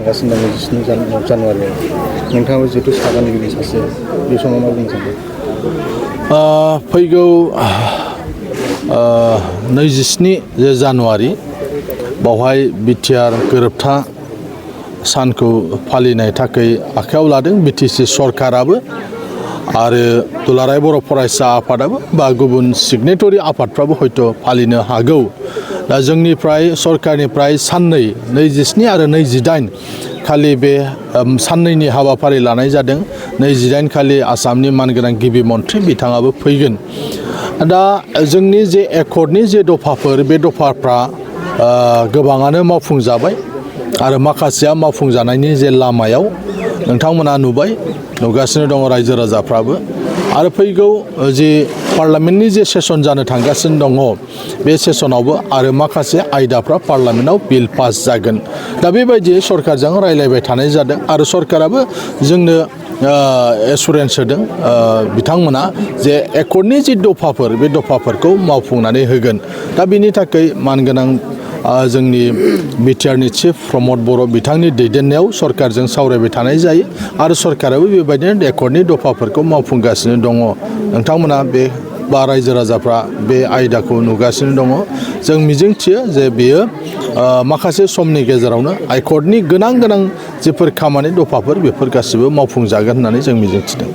थांगासिनो दं 27 जानुवारियाव नोंथाङाबो जिहेतु सागानगिरि सासे बे समाव मा बुंनो सानदों? फैगौ 27 जानुवारि बावहाय बिटिआर गोरोबथा सानखौ फालिनाय थाखाय आखायाव लादों बिटिसि सरकाराबो आरो दुलाराय बर' फरायसा आफादाबो बा गुबुन सिगनेटरि आफादफ्राबो हयथ' फालिनो हागौ। दा जोंनिफ्राय सरकारनिफ्राय साननै 27 आरो 28 खालि बे साननैनि हाबाफारि लानाय जादों। 28 खालि आसामनि मानगोनां गिबि मन्थ्रि बिथाङाबो फैगोन। दा जोंनि जे एकर्डनि जे दफाफोर बे दफाफ्रा गोबाङानो मावफुंजाबाय आरो माखासेया मावफुंजानायनि जे लामायाव नोंथांमोना नुगासिनो दङ रायजो राजाफ्राबो आरो फैगौ जि पार्लामेन्टनि जे सेसन जानो थांगासिनो दङ बे सेसनावबो आरो माखासे आयदाफ्रा पार्लामेन्टआव बिल पास जागोन। दा बेबायदियै सरकारजों रायलायबाय थानाय जादों आरो सरकाराबो जोंनो एसुरेन्स होदों बिथांमोना जे एकर्डनि जि दफाफोर बे दफाफोरखौ मावफुंनानै होगोन। दा बिनि थाखाय मानगोनां जोंनि बिटिआरनि चिफ प्रमद बर' बिथांनि दैदेननायाव सरकारजों सावरायबाय थानाय जायो आरो सरकाराबो बेबायदिनो एकर्डनि दफाफोरखौ मावफुंगासिनो दङ। नोंथांमोना बे बा रायजो राजाफ्रा बे आयदाखौ नुगासिनो दङ। जों मिजिंथियो जे बेयो माखासे समनि गेजेरावनो एकर्डनि गोनां जिफोर खामानि दफाफोर बेफोर गासिबो मावफुंजागोन होननानै जों मिजिंथिदों।